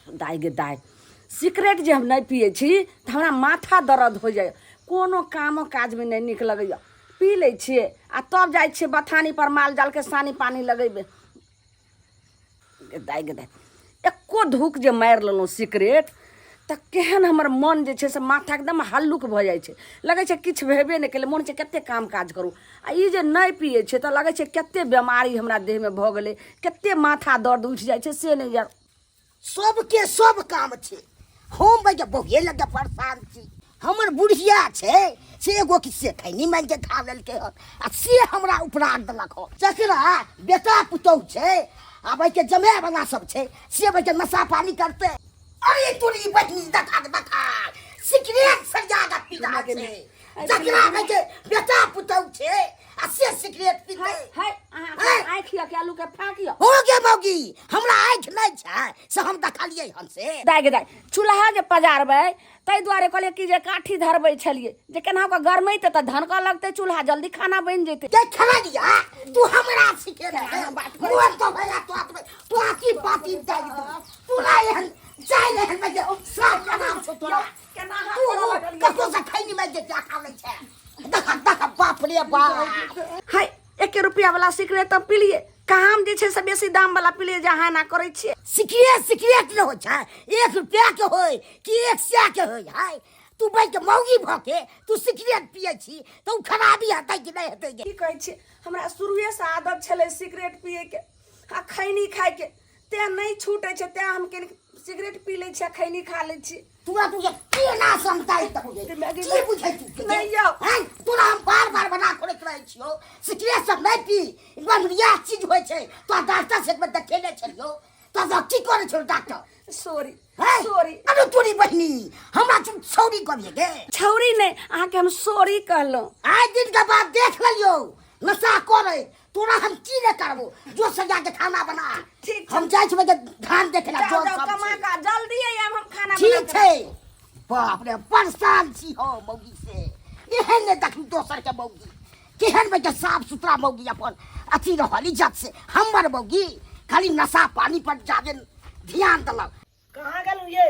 दाइ गे दाइ, सिगरेट जे हम नहि पियै छी तऽ हमरा माथा दर्द हो जाइए, कोनो कामो काजमे नहि नीक लगैए। पी लै छियै आ तब जाइ छियै बथानी पर माल जालके सानी पानी लगेबै। गे दाइ गे दाइ, एको धूक जे मारि लेलहुँ सिगरेट तऽ केहन हमर मन जे छै से माथा एकदम हल्लुक भऽ जाइ छै, लगै छै किछु भेबे नहि केलै, मोन होइ छै कतेक काम काज करू। आ ई जे नहि पियै छियै तऽ लगै छै कतेक बेमारी हमरा देहमे भऽ गेलै, कतेक माथा दर्द उठि जाइ छै से नहि। सबके सब काम छै, हम भैया बहुए लगे परेशान छी। हमर बुढ़िया छै से एगो कि से खैनी मारि के खा लेलकै हन आ से हमरा उपराग देलक हन। जकरा बेटा पुतोहु छै आ के जमाय वाला सब छै से के नशा पानी करते। अरे तोरी बहिनी देखा देखा सिगरेट सरिया के पी रहल छै। जकरा के बेटा पुतोहु छै आ से सिगरेट पीते। है अहाँ आँखि के आलू के फाँकियो हो गे मौगी, हमरा आँखि नहि छै से हम देखलियै हन से। दाइ गे दाइ, चूल्हा जे पजारबै ताहि दुआरे कहलियै कि जे काठी धरबै छलियै जे केना कऽ गरमेतै तऽ धनकऽ लगतै चूल्हा, जल्दी खाना बनि जेतै। के खेललिया तू हमरा सिखेने मोन तो भैया तो आत्मा पाती पाती दाइ तोरा एहन जाय एहन में जे साफ बनाम छौ तोरा। तू ककरो से खैनी में जे क्या खा लै छै। देखा देखा बाप रे बाप। हाय, एके रुपया वाला सिगरेट तऽ पिलियै, काम जे छै से बेसी दाम वाला पिलियै जे अहाँ एना करै छियै। सिगरेट सिगरेट नहि होइ छै, 1 रुपया के होय कि 100 के होय। हाय तू बैठ के मौगी भऽ के तू सिगरेट पियै छी तऽ ओ खराबी हेतै कि नहि हेतै? की कहै छियै, हमरा शुरुएसँ आदत छलै सिगरेट पियैके आ खैनी खायके, तें नहि छूटै छै, तें हम कनि सिगरेट पी लै छियै आ खैनी खा लै छी। तोरा तू केना समझाइ तब की बुझै तू? नहि यौ। हैं तोरा हम बार बार मना करैत रहै छियौ, सिगरेट सब नहि पी, गंभीर चीज होइ छै। तोरा डॉक्टर से देखेने छलियौ तब की करै छौ डॉक्टर? सॉरी हैं? सॉरी। अरे तोरी बहिनी हमरा तुम छौरी कहिए गे। छौरी नहि, अहाँके हम सॉरी कहलहुँ। आइ दिन के बाद देख लेलियौ नशा करे तोरा हम की नहि करबो, जो सजा के खाना बना। ठीक छै। हम जाइ छी धान देखे ला, जाउ जौन जाउ सब कमा छै। कऽ जल्दी आयब, हम खाना ठीक बना कऽ। छै। बाप रे परेशान छी हो मौगी से, एहन नहि देखलू दोसर के मौगी केहन बेटा साफ सुथरा मौगी अपन अथी रहल इज्जत से, हमर मौगी खाली नशा पानी पर जादे ध्यान देलक। कहाँ गेलहुँ ये?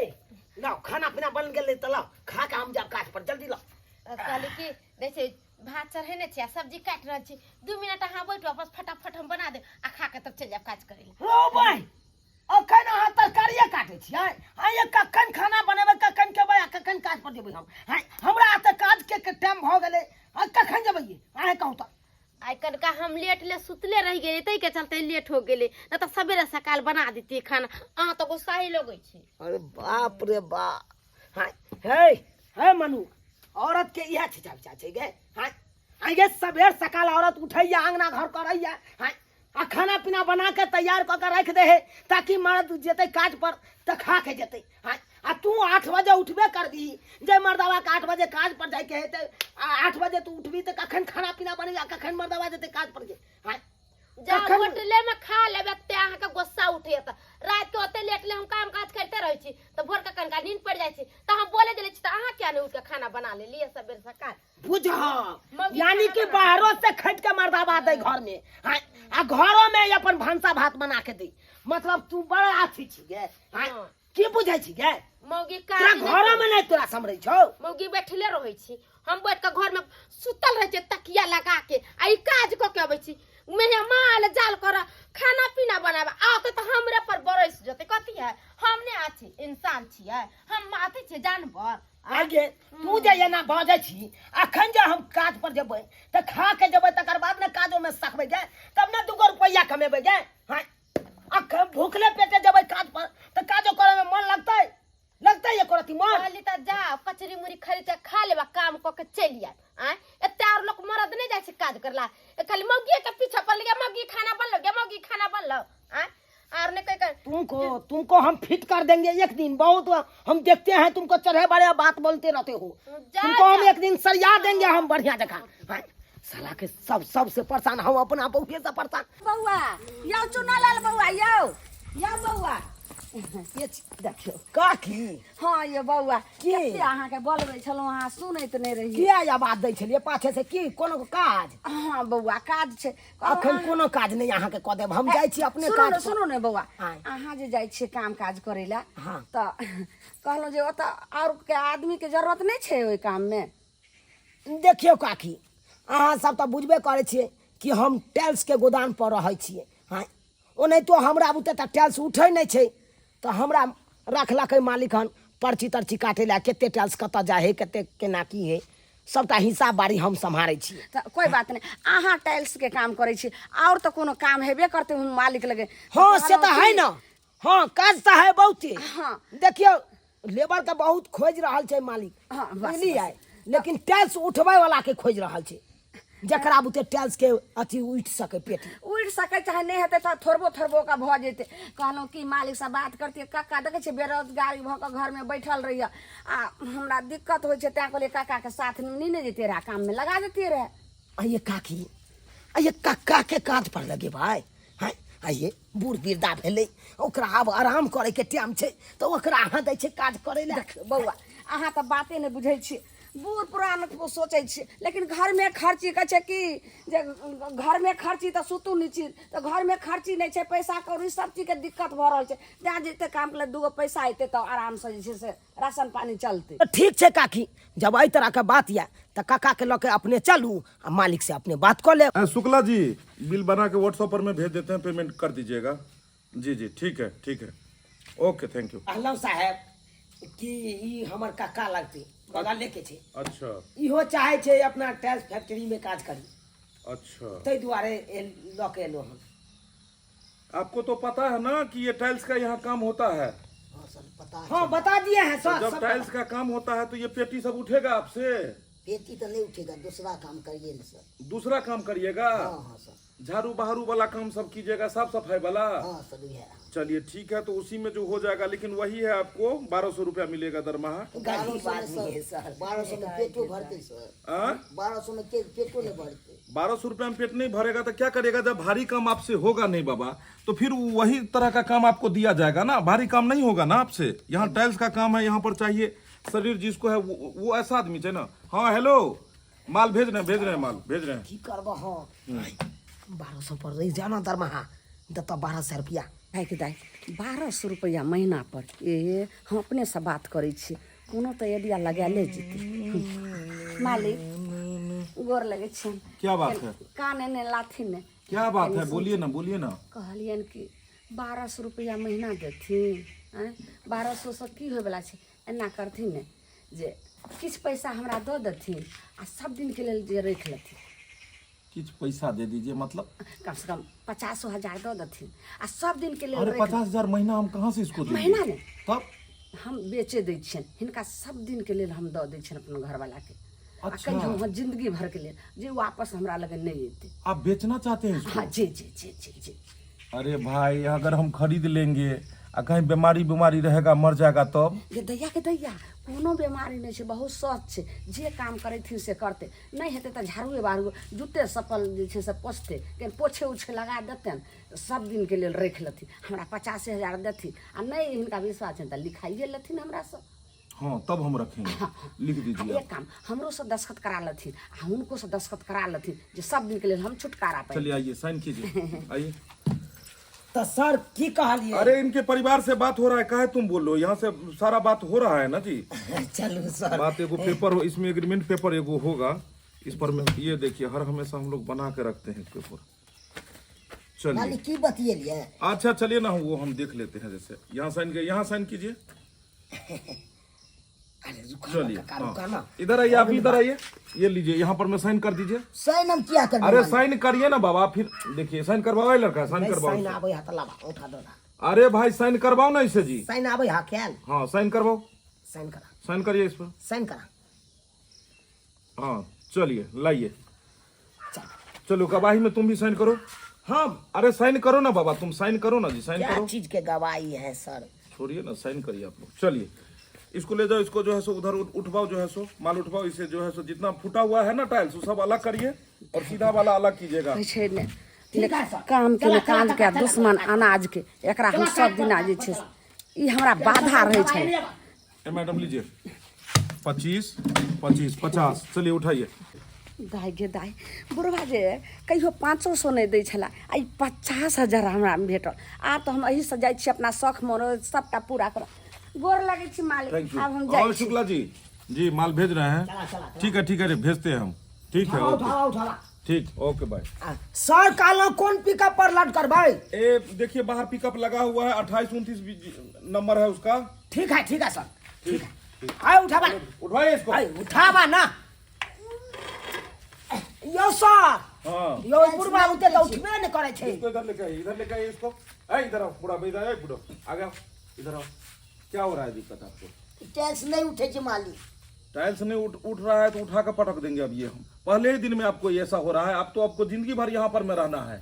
लाओ खाना पीना बन गेलै तऽ लाओ खा के हम जाब काज पर, जल्दी लाओ। कहली कि देखै भात चढ़ेने छी आ सब्जी काटि रहल छी, 2 मिनट अहाँ बैठू बस, फटाफट हम बना देब आ खा के तब चलि जायब काज करै लए। हो भाई अखन अहाँ तरकारिए काटै छियै, आइ कखन खाना बनेबै, कखन खेबै आ कखन काज पर जेबै हम? आँय हमरा तऽ काजके टाइम भऽ गेलै, आ कखन जेबै ये अहाँ कहू तऽ? आइ कनका हम लेट ले सुतले रहि गेलियै ताहिके चलते लेट हो गेलै, नहि तऽ सवेरे सकाल बना देतियै खाना। अहाँ तऽ गुस्सा ही लगै छी। अरे बाप रे बाप। हाँ हे हे मनु, औरत के इएह छै चर्चा छै गे। हाँ आइ गे सबेर सकाल औरत उठैया, अंगना घर करैया, हाँ आ खाना पीना बना के तैयार कऽ के राखि दे है ताकि मर्द जेतै काज पर तऽ खा के जेतै। हाँ आ तू 8 बजे उठबे करबी, जे मर्दवा के 8 बजे काज पर जाइके हेतै आ 8 बजे तू उठबी तऽ कखन खाना पीना बनेबी आ कखन मर्दवा जेतै काज पर गे? हाँ जा होटले में खा लेबै ते अहाँके गुस्सा उठैया तऽ राति के ओते लेट ले हम काम काज करते रहै छी तऽ भोर के कनका नींद पड़ि जाइ छै तऽ हम बोले देले छी तऽ अहाँ किया नहि उठि के खाना बना लेलियै सबेर सकाल? बुझ यानी कि बाहरों से खट के मर्दाबा दे घर में, हाँ, आ घरों में अपन भनसा भात बना के दे, मतलब तू बड़ा अथी छी गे। हाँ, हाँ। की बुझै छी गे? मौगी तोरा काज नहि घरों में नहीं तोरा समझै छौ। मौगी बैठले रहै छी, हम बैठ के घर में सुतल रहै छी तकिया लगा के आ ई काज कऽ के अबै छी, मेहमान जाल कर खाना पीना बनाबे आते तऽ हमरे पर बरस जेतै। कथी है, हम नहि आछी इंसान छियै, हम अथी छियै जानवर। आगे तू जे एना बाजै छी, अखन जे हम काज पर जेबै तऽ खा के जेबै, तकर बाद ने काजो में सकबै गे, तब ने दूगो रुपैआ कमेबै गे। हाँ अखन भूखले पेटे जेबै काज पर तऽ काजो करे में मन लगतै? लगतै एको रत्ती मन? कहली तऽ जा कचरी मुरी खरीद के खा लेबा, काम कऽ के चलि आयब। आँय एते और लोक मरद नहि जाइ छै काज करला, खाली मौगिए के पीछा पड़ल गे, मौगी खाना बनलो गे, मौगी खाना बनलो। आँय और नहीं कोई तुमको तुमको हम फिट कर देंगे एक दिन, बहुत हम देखते हैं तुमको चढ़े बड़े बात बोलते रहते हो, तुमको हम एक दिन सरिया देंगे हम बढ़िया जगह। हाँ, साला के सब सब से परेशान हम, अपना बहुए से परेशान। बउआ यौ चुनालाल बउआ यौ, यौ बउआ। के छी? देखियौ। काकी। हँ ये बौआ। की? कते अहाँके बोलबै छलहुँ, अहाँ सुनैत नहि रहियै। किया आवाज दै छलियै पाछे से? की कोनो काज? हँ बौआ, काज छै। अखन कोनो काज नहि अहाँके कऽ देब, हम जाइ छी अपने सुनू काज ने पर। सुनू ने बौआ। आँय। अहाँ जे जाइ छियै काम काज करै लए, हाँ। तऽ कहलहुँ जे ओतऽ आओर के आदमीके जरूरत नहि छै ओहि काममे? देखियौ काकी, अहाँ सब तऽ बुझबे करै छियै कि हम टाइल्सके गोदाम पर रहै छियै। हँ, ओनाहितो हमरा बुते तऽ टाइल्स उठै नहि छै, तऽ हमरा रखलकै मालिक हन पर्ची तरची काटै लए, कते टाइल्स कतऽ जाइ हइ, कते केना की हइ, सबटा हिसाब बारी हम सम्हारै छियै। तऽ कोइ बात नहि, अहाँ टाइल्सके काम करै छी, आओर तऽ कोनो काम हेबे करतै मालिक लगे? हँ, से तऽ है ने। हँ, काज तऽ है बहुते। हाँ। देखियौ, लेबर के बहुत खोजि रहल छै मालिक। हाँ, बस, बुझलियै, लेकिन टाइल्स उठबै वाला के खोजि रहल छै, जकरा बुते टाइल्स के अथी उठि सकै, पेटी उठि सकै। चाहे नहि हेतै तऽ थोड़बो थोड़बो के भऽ जेतै। कहलहुँ कि मालिकसँ बात करतियै। कक्का देखै छियै बेरोजगारी भऽ कऽ घरमे बैठल रहैए आ हमरा दिक्कत होइ छै, तैँ कहलियै कक्काके साथ नहि ने जैतियै रहए, काममे लगा जैतियै रहए। आइए काकी, आइए, कक्का के काज पर लगेबै? हैं, आइए, बूढ़ बिरदा भेलै, ओकरा आब आराम करैके टाइम छै, तऽ ओकरा अहाँ दै छै काज करै लए? देखियौ बौआ, अहाँ तऽ बाते नहि बुझै छियै, बूढ़ पुरान सोचै छियै, लेकिन घरमे खर्ची कहै छै कि जे घरमे खर्ची तऽ सुतू नहि छी, तऽ घरमे खर्ची नहि छै, पैसा कौड़ी सब चीजके दिक्कत भऽ रहल छै। तैँ जते काम केलक दूगो पैसा अयतै तऽ आरामसँ जे छै से राशन पानी चलतै। तऽ ठीक छै काकी, जब एहि तरहके बात यऽ तऽ काकाके लऽ के अपने चलू आ मालिक से अपने बात कऽ लेब। शुक्ला जी, बिल बना के व्हाट्सएप पर में भेज देते हैं, पेमेंट कर दीजिएगा। जी जी, ठीक है, ठीक है, ओके, thank you. कहलहुँ साहेब कि ई हमर काका लगतै, बगले के छै। अच्छा। इहो चाहै छै अपना टाइल्स फैक्ट्री में काज करी। अच्छा। ताहि दुआरे लऽ के एलहुँ हम। आपको तो पता है ना कि ये टाइल्स का यहाँ काम होता है? हाँ सर, पता है। हाँ, बता दिए हैं सर। तो जब सब टाइल्स का काम होता है तो ये पेटी सब उठेगा आपसे? पेटी तो नहीं उठेगा, दूसरा काम करिए ना सर। दूसरा काम करिएगा? हाँ हाँ सर। झाड़ू बहारू वाला काम सब कीजिएगा, साफ सफाई वाला? हाँ सर, यह है। चलिए ठीक है, तो उसी में जो हो जाएगा, लेकिन वही है, आपको 1200 रुपया मिलेगा दरमाहा। गरीब 1200 में आदमी है सर, सर। 1200 में पेटो भरते सर? 1200 में के पेटो नहीं भरते। 1200 रुपया में पेट नहीं भरेगा तो क्या करेगा? जब भारी काम आपसे होगा नहीं बाबा, तो फिर वही तरह का काम आपको दिया जाएगा ना, भारी काम नहीं होगा ना आपसे। यहाँ टाइल्स का काम है, यहाँ पर चाहिए शरीर जिसको है वो ऐसा आदमी चाहिए ना। हाँ हेलो, माल भेज रहे हैं, भेज रहे हैं, माल भेज रहे हैं। की करबह, 1200 पर रहि जाना, दरमाहा देतऽ 1200 रुपया। दाइ दाइ, 1200 रुपैआ महीना पर, ए हम अपनेसँ बात करै छी, कोनो तऽ आइडिया लगाले जेतै। मालिक, गोर लगै छियनि। क्या बात है? कान एने लाथिन ने। क्या बात है, बोलिए ना, बोलिए ना। कहलियनि कि 1200 रुपैआ महीना देथिन? आँय, 1200सँ की होइवला छै? एना करथिन ने जे किछु पैसा हमरा दऽ देथिन आ सब दिनके लेल जे राखि लेथिन। किछ पैसा दे दीजिए मतलब? कम से कम 50,000 दऽ देथिन आ सब दिन के लेल अरे राखि। 50,000 महीना हम कहाँ से इसको देंगे? महीना नहीं। तब? हम बेचे दै छियनि हिनका, सब दिन के लेल हम दऽ दै छियनि अपना घरवाला के आ अच्छा। कहियो हम जिंदगी भर के लेल जे वापस हमरा लग नहीं एतै। आप बेचना चाहते हैं इसको? हाँ जी जी जी जी जी। अरे भाई, अगर हम खरीद लेंगे आ कहीं बीमारी बीमारी रहेगा, मर जाएगा तब? गे दैया के दैया, कोनो बीमारी नहि छै, बहुत स्वस्थ छै। जे काम करैथिन से करतै, नहि हेतै तऽ झाड़ुए बहारू जूते चप्पल जे छै से पोछतै, कनि पोछे उछे लगा देतनि। सब दिनके लेल राखि लेथिन, हमरा 85,000 देथिन आ नहि हिनका विश्वास छनि तऽ लिखाइए लेथिन हमरासँ। हाँ, तब हम रखेंगे, लिख दीजिए। आ एक काम, हमरोसँ दस्तखत करा लेथिन आ हुनकोसँ दस्तखत करा लेथिन जे सब दिनके लेल हम छुटकारा पाइ। चलिए, आइए, साइन कीजिए, आइए। तऽ सर, की कहलियै? अरे, इनके परिवार से बात हो रहा है, काहे तुम बोल रहे हो? यहाँ से सारा बात हो रहा है ना जी। चलू सर। बात एगो पेपर हो, इसमें एग्रीमेंट पेपर एगो होगा इस पर में, ये देखिए, हर हमेशा हम लोग बना के रखते हैं पेपर। चलिए। मालिक, की बतियेलियै? अच्छा चलिए ना, वो हम देख लेते हैं। जैसे यहाँ साइन के, यहाँ साइन कीजिए। अरे रुका ना। चलिए। काका, रुका ना। हाँ। इधर आइए आप, इधर आइए, ये लीजिए, यहाँ पर मैं साइन कर दीजिए। साइन हम किया करबै? अरे मालिक? साइन करिए ना बाबा। फिर देखिए, साइन करवाओ, ये लड़का साइन नहीं, करवाओ साइन इसे। आबै है तऽ लाबा, उठा दो ना। अरे भाई, साइन करवाओ ना इसे जी। साइन आबै है खेल। हाँ, साइन करवाओ। साइन करा। साइन करिए इस पर। साइन करा। हाँ चलिए, लाइए। चल। चलो, गवाही में तुम भी साइन करो। हम? अरे साइन करो ना बाबा, तुम साइन करो ना जी, साइन क्या करो। चीज के गवाही है सर? छोड़िए ना, साइन करिए आप लोग। चलिए, इसको ले जाओ, इसको जो है सो उधर उठवाओ, जो है सो माल उठवाओ। इसे जो है सो जितना फूटा हुआ है ना टाइल्स, वो सब अलग करिए और सीधा वाला अलग कीजिएगा। कहै छै ने ठीक है सर। काम के चला, काज चला, के चला, दुश्मन चला। अनाज के। एकरा हम चला, सब दिना चला, जे छै चला। ई हमरा बाधा रहै छै। ए मैडम लीजिए, 25 25 50, चलिए उठाइए। दाइ गे दाइ, बुढ़वा जे कहियो 500 नहि दै छला, आ ई 50,000 हमरा भेटल। आब तऽ हम एहिसँ जाइ छी अपना शौख मनोरथ सबटा पूरा करब। गोर लगै छी मालिक। Thank you. आब हम जाइ और छी। शुक्ला जी, जी माल भेज रहे हैं। चला, चला, चला। ठीक है, ठीक है, भेजते हैं हम। ठीक है, उठावा, ओके। उठावा, उठावा। ठीक, ओके बाय। सर कहलहुँ कोन पिकअप पर लोड करबै? ए देखिए बाहर पिकअप लगा हुआ है, 28 29 नंबर है उसका। ठीक है, ठीक है सर, ठीक है। आए उठावा, उठवाइए इसको। आए उठावा ना यो सर। हाँ। यो बुढ़वा उठे तऽ उठबे नहि करै छै। इसको इधर लेके आइए, इधर लेके आइए इसको। ए इधर आओ बुढ़ा, इधर आओ बुढ़ो, आगे आओ, इधर आओ। क्या हो रहा है दिक्कत आपको? टाइल्स नहीं उठे छै मालिक। टाइल्स नहीं उठ रहा है तो उठा कर पटक देंगे अब ये हम। पहले ही दिन में आपको ऐसा हो रहा है, अब तो आपको जिंदगी भर यहाँ पर में रहना है।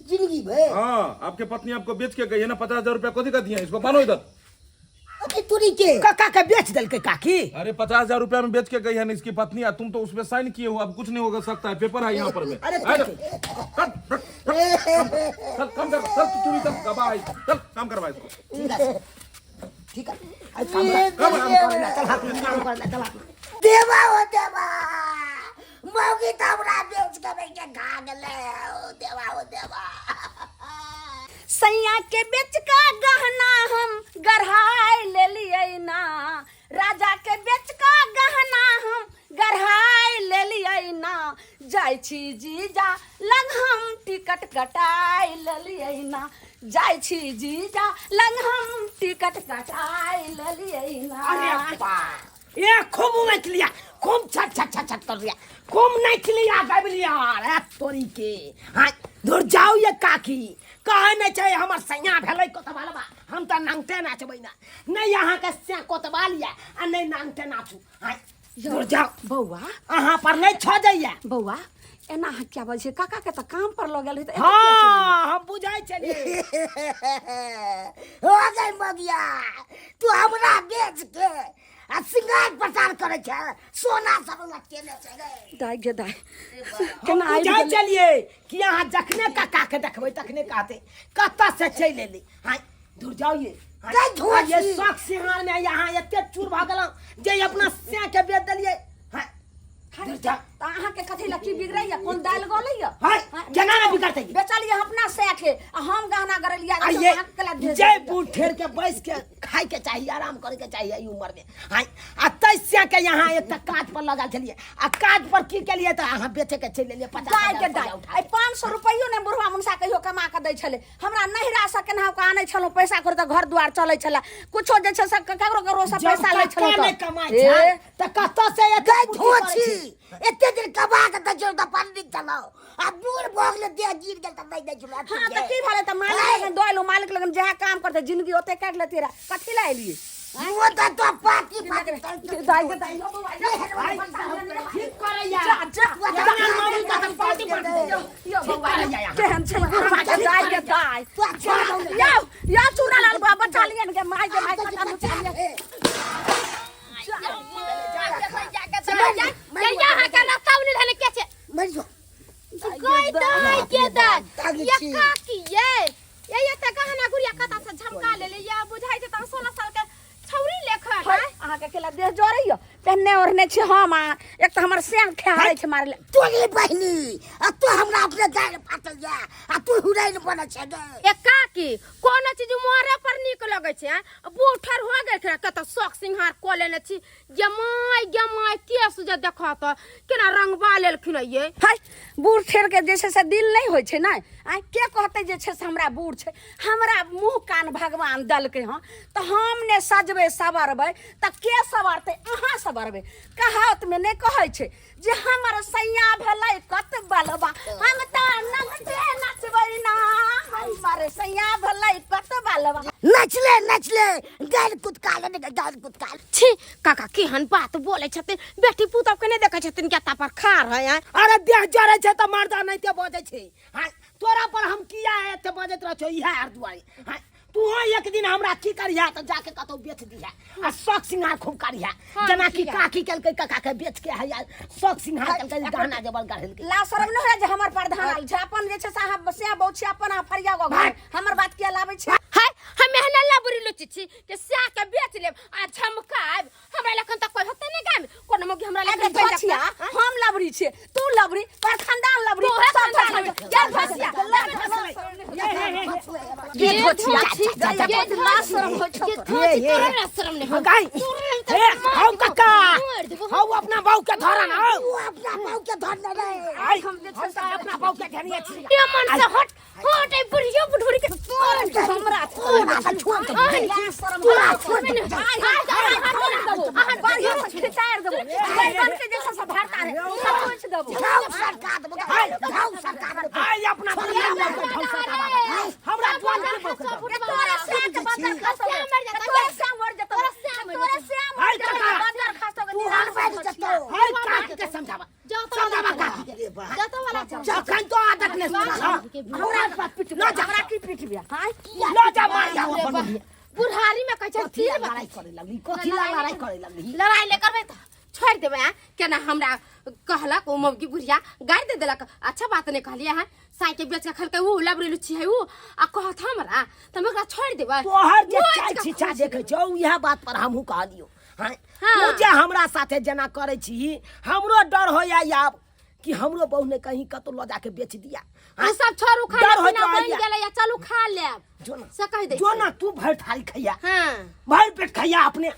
जिंदगी भर? हाँ, आपके पत्नी आपको बेच के गई है ना, 50,000 रुपया कथी का दिया है? इसको बानो इधर। अरे तुरी के काका के बेच देलकै काकी। अरे 50,000 रुपया में बेच के गई है ना इसकी पत्नी, आ तुम तो उसमें साइन किए हो, अब कुछ नहीं होगा सकता है, पेपर है यहाँ पर में। अरे अरे, ठीक है। चल, चल, चल, काम कर, चल, तू तुरी चल, दबा है, चल, काम करवा इसको। ठीक है, ठीक है। अरे काम कर, काम कर ना, चल हाथ में काम कर ना, चल हाथ में। देवा हो देवा, मौगी तो हमरा बेच के बेच के खा गेलै। ओ देवा हो देवा, सैया के बेच का गहना हम गढ़ाई लेलियै ना, राजा के बेच का गहना हम गढ़ाई लेलियै ना, जाइ छी जीजा लग हम टिकट कटाई लेलियै ना, जाइ छी जीजा लग हम टिकट कटाई लेलियै ना। अरे बा, ए खूब नाच लिया, खूब छट छट छट छट कर लिया, खूब नाच लिया, गाबि लिया। अरे तोरी के, हाँ दूर जाओ ये काकी, कहे नहीं छै हमर सैया भेलै कोतवालबा, हम तऽ नंगटे नाचबै ना, नहीं अहाँ के से कोतवाल या आ नहीं नंगटे नाचू। हाँ दूर जाओ बौआ, अहाँ पर नहीं छ जाइया। बौआ एना अहाँ क्या बजै छियै? काका के तऽ काम पर लऽ गेल रहै तऽ एतऽ किया चलि गेलै? हाँ हम बुझै छलियै। हो गई मगिया, तू हमरा बेच के आ सिंगार पसार करै छै, सोना सब लटकेने छै रे। दाइ गे दाइ, हम केना आबि बुझै गेलै? छलियै कि अहाँ जखने काका के देखबै तखने कहतै कतऽ से चलि एली। हाँ दूर जाओ ये। हाँ, गई धोती। ये शौक सिंगार में यहाँ एते चूर भऽ गेलहुँ जे अपना सैं के बेच देलियै। हाँ दूर जाओ। तऽ अहाँके कथी लए की बिगड़ैया? कोन दालि गलैया? हाँ, केना ने बिगड़तै? बेचलियै अपना सैखे आ हम गहना गड़ेलियै। आ ये अहाँके लए भेज जे देलियै। बूढ़ ठेर के बैस के खाय के चाहिए, आराम करे के चाहिए ई उम्र में। हाँ आ तै से के यहाँ एक काज पर लगा छलियै, आ काज पर की केलियै तऽ अहाँ बेचे के चलि एलियै 50 दाइ के हजार दाइ, रुपैआ उठा एहि 500 रुपैयो ने बुढ़वा मुनसा कहियो कमा कऽ दै छलै। हमरा नहिरा से केनाहु कऽ आनै छलहुँ पैसा कौड़ी तऽ घर दुआर चलै छलै, कुछो जे छै से ककरो ककरो से जब पैसा लै कक्का छलहुँ नहि तऽ। कमाइ ए, छै तऽ कतऽ से एते गई पूँजी करै धोछी, छै? एते दिन कमा के दै छौ तऽ पंडित चलाओ, आ बूढ़ भऽ गेलै, देह गिर गेल तऽ नहि दै छौ। हाँ तऽ की भेलै? तऽ मालिक लगन दऽ एलहुँ, मालिक लगन जएह काम करतै जिंदगी ओते काटि लेतियै रहए, कथी लए एलियै? वो तऽ तो पाती पाती दाइ के दाइ, यौ बौआ, यौ, ठीक करैया। जा जा जखन मामी का तऽ पार्टी पार्टी यौ बौआ, करैया यहाँ। केहन छै बुढ़वा के दाइ के दाइ। तू छोड़ दौ। यौ यौ चूड़ा लाल बौआ, बचा लिअ ने गे माय के माय, कता बचा लिअ। यहाँ के रतावनी धने के छै? मरि जो। गई दाई के दाई, तागी ये छी। काकी ये ये ये त गहना गुड़िया कता से झमका लेले या, बुझाइ छै त 16 साल के छौरी लेखा है। अहाँके केला देह जरैया? पहिने ओढ़ने छी हम, आ एक तऽ हमर सैन खेहारै छै मारले। तोरी बहिनी, आ तू हमरा अपने गाय फाटल जा आ तू हुरैन बनै छै गे। ए काकी, कोनो चीज मोरे पर नीक लगै छै? आँय? बूढ़ हो गेल छै, कत शौक सिंहार कऽ लेने छी। गे my गे my, केस जे देखऽ तऽ केना रंगबा लेलखिन ये। है बूढ़ ठेर के जे छै से दिल नहि होइ छै ने। आँय के कहतै जे छै से हमरा बूढ़ छै? हमरा मुँह कान भगवान देलकै हँ तऽ हम ने सजबै सवरबै तऽ के सवरतै? अहाँ सवरबै? कहावतमे नहि कहै छै जे हमर सैया भेलै कत बलबा, हम तऽ नचते नचबै ना, हमर सैया भेलै कत बलबा। नचले नचले गाल कुदका ले, गाल कुदका। छी काका, केहन बात बोलै छथिन, बेटी पुतहु के नहि देखै छथिन गेता पर खा रहे हैं। अरे देह जरै छै तऽ मर्दा नहि ते बजै छै। हाँ तोरा पर हम किया एते बजैत रहै छौ इएह आर दुआरे। हाँ तू एक दिन हमरा की करिहा तऽ जाके कतौ बेच दिहा आ शौक सिंगार खूब करिहा। हाँ, जेना कि किया? काकी केलकै, काका के बेच के हैया शौक सिंगार केलकै, गहना जेवर गढ़ेलकै। ला शरम नहि होइए जे हमर प्रधान आयल छै? अपन जे छै से अहाँ से बहु छी, अपन अहाँ फरिया गो, हमर बात किया लाबै छै? हाय, हम एहन लबरी लुच्ची छी के स्या के बेच लेब आ झमकायब। हमरा लखन तक कोई होते नहीं गाम कोनो मौगी हमरा अरे लखन धोछिया, हम लबरी छियै, तू लबरी, पर खानदान लबरी, तोहे सब खानदान खानदान लबरी। ये धोछिया, ये धोछिया, ये लाज शरम होइ छौ ये तोरा। धोछी तोरा ना शरम नहीं हो। गाय हे हौ काका, हौ अपना बहू के धरा ना, हौ तू अपना बहू के धरने रे। आई हम त अपना बहू के धनिया छी। ये मन से हट हट, ए बुढ़ियो बुढ़ुरी के तोर हमरा तोरा के छोड़ दे। लाज शरम तोरा होइ छौ। छोड़ दे। बढ़िया से खिचाड़ देबो, बैगन के जैसा से भरता रहे, सब पोछि देबो। घाव सरका देबो, घाव सरका देबो। आई अपना बुढ़िया बहू के ढौसा सरकावा, हमरा जुआन के बहू के धर। तोरा श्याम के बंदर खसो, तोरा श्याम मर जतो, तोरा श्याम मर हाय जतो, काका। बंदर खसो। तू हर बैठ जतो। हाय काकी के समझावा, समझावा काकी के। जखन तो आदत नहीं सुना हमरा पीट, ल जा। हमरा की पीटबिया? हाय ल जा, मार जा अपन बुढ़िया। बुढ़ारी में कहै छै कथी तीर ला लड़ाई करे लगली? कथी ला लड़ाई करे लगली? लड़ाई ले करबै तऽ छोड़ि देबै। आ केना हमरा कहलक ओ मौगी बुढ़िया, गारि दे देलक। अच्छा बात नहि कहलियै अहाँ, साई के बेच के खलकै ऊ लबरी लुच्ची है ऊ, आ कहत हमरा तऽ हम ओकरा छोड़ि देबै? तोहर जे नोच चाय के छिछा खुश देखै छौ, इएह बात पर हमहूँ कहलियौ। हाँ, हाँ। तू जे हमरा साथे जेना करै छी, हमरो डर होइया आब कि हमरो बहू ने कहीं कतौ लऽ जाके बेच दिया। उ सब छोड़ू, खाना डर होइत पीना बनि रहैया। गेलै, चलू खा लेब। जो ना, से कहि दै जो छी। ना, तू भरि थाली खैया, हाँ, भरि पेट खैया अपने,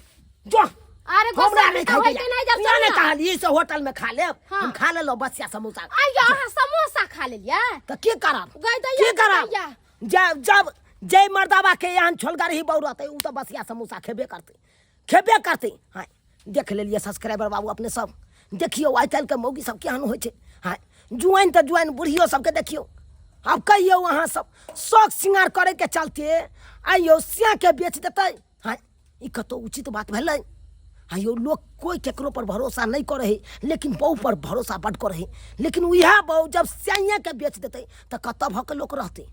जो। अरे हमरा गोसा नहीं तऽ खाइ होइते नहि जब ना चलू ने ना। कहलियै से होटल में खा लेब। हाँ। हम खा लेलहुँ बसिया समोसा। आइयो अहाँ समोसा खा लेलियै? तऽ की करब? गै दैया, की करब? दैया। जब जब जय मर्दाबा के एहन छोलगरही बहू रहतै, उ तऽ बसिया समोसा खेबे करतै, खेबे करतै। हाँ, देख लेलियै सब्सक्राइबर बाबू, अपने सब देखियौ आइ काल्हिके मौगी सब केहन होइ छै। हाँ, जुआइन तऽ जुआइन, बुढ़ियो सबके देखियौ। आब कहियौ अहाँ सब, शौक श्रृंगार करैके चलते आइयो सियाके बेच देतै? हाँ, ई कतौ उचित बात भेलै? आइयो लोक कोइ केकरो पर भरोसा नहि करै है, लेकिन बहू पर भरोसा बड्ड करै है। लेकिन उएह बहू जब सियाइएके बेच देतै तऽ कतऽ भऽ के लोक रहतै?